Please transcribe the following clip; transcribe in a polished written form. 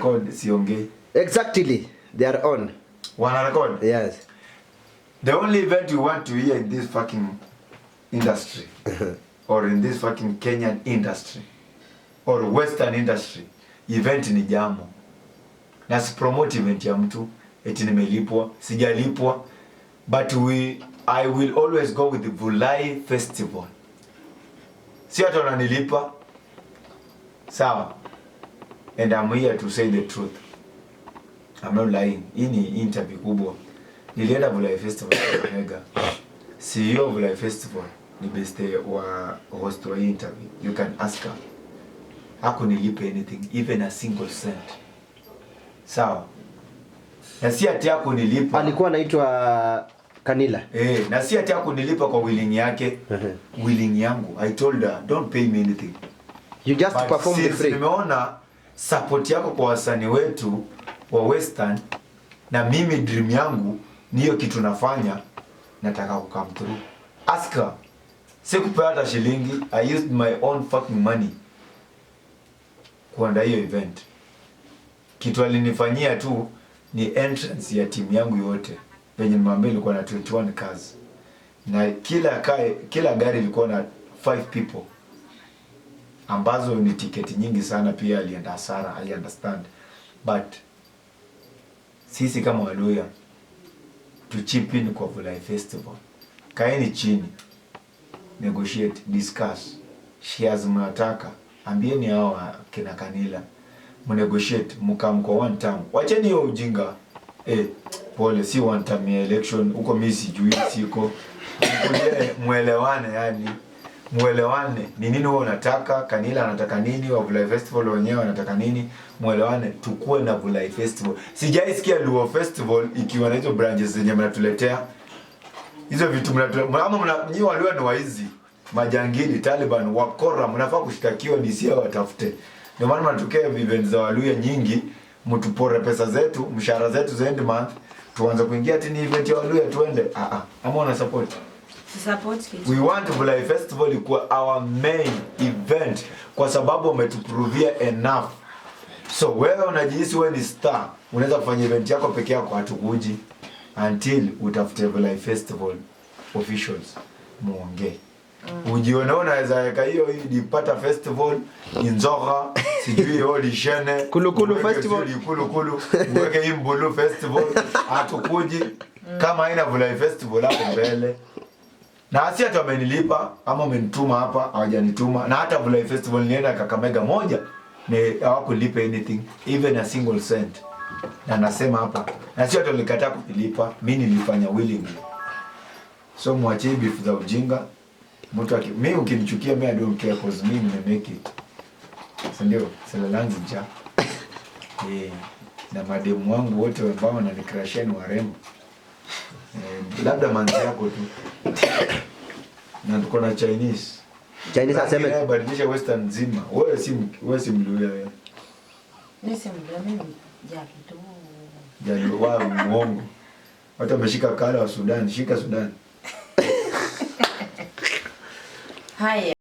Record, siongei. Exactly. They are on. Wana record. Yes. The only event you want to hear in this fucking industry or in this fucking Kenyan industry or Western industry, event ni Jamo. Na si promote event ya mtu eti nimelipwa, sijalipwa, but I will always go with the Vulai Festival. Si hata wananilipa. Sawa. And I'm here to say the truth. I'm not lying. Hii ni interview kubwa. Nilienda Vulai Festival Kakamega. CEO of Vulai Festival ni best wa host wa hii interview. You can ask her. Hakunilipa anything, even a single cent. Sawa. Na si ati hakunilipa. Alikuwa anaitwa Kanila. Eh, na si ati hakunilipa kwa willing yake. Willing yangu. I told her, "Don't pay me anything." You just But perform the since free. Nimeona support yako kwa wasanii wetu wa Western na mimi dream yangu ni hiyo kitu nafanya, nataka ku come through. Ask her. Sikupewa hata shilingi. I used my own fucking money kuandaa hiyo event. Kitu alinifanyia tu ni entrance ya timu yangu yote. Venye nimwambia, ilikuwa na 21 cars. Na kila gari ilikuwa na 5 people ambazo ni tiketi nyingi sana. Pia alienda hasara, I understand, but sisi kama Waluya to chip in kwa Vulai Festival, kaeni chini, negotiate, discuss shares mnataka, ambieni hao kina Kanila mnegotiate, mkam kwa one term. Wacheni hiyo ujinga. Eh, pole, si one term ya election huko, mimi sijui, siko. Mkuje muelewane, yani muelewane ni nini wewe unataka, Kanila anataka nini, wa Vulai Festival wenyewe wanataka nini, muelewane, tukue na Vulai Festival. Sijaisikia Luo Festival ikiwa na hizo branches zenye mnatuletea hizo vitu mnatuletea. Ama mna, nyinyi Waluo ni waizi, majangili, Taliban, wakora, mnafaa kushtakiwa, DCI watafute. Ndio maana mnatokea event za Waluya nyingi, mtupore pesa zetu, mshahara zetu za end month, tuanze kuingia ati ni event ya Waluya tuende. Ah ah, ama una support? Support kitu. We want Vulai Festival ikuwe our main event kwa sababu wametuprovia enough. So wewe unajihisi wewe ni star, unaweza kufanya event yako peke yako, hatukuji until utafute Vulai Festival officials muongee. Ujione unaweza weka hiyo Dipata Festival, Inzoga, sijui hiyo Lishene, Kulukulu uweke Festival. sijui Kulukulu, uweke hii Mbulu Festival, hatukuji kama haina Vulai Festival hapo mbele. Na si ati wamenilipa ama wamenituma hapa, hawajanituma. Na hata Vulai Festival nilienda Kakamega moja, ni hawakulipa anything, even a single cent. Na nasema hapa, na si ati walikataa kunilipa, mi nilifanya willingly. So mwachie beef za ujinga. Mtu aki mimi ukinichukia, mimi I don't care, 'cause mimi nime make it. Si ndio? Silalangi njaa. Eh, na mademu wangu wote ambao wananicrushia ni warembo. Eh, labda manzi yako tu. Na tuko na Chinese. Chinese Rangi aseme inayobadilisha Western nzima. Wewe si Mluya wewe. Mimi si Mluya, mimi Jaluo. Jaluo wa muongo. Watu wameshika kala wa Sudan, shika Sudan. Haya.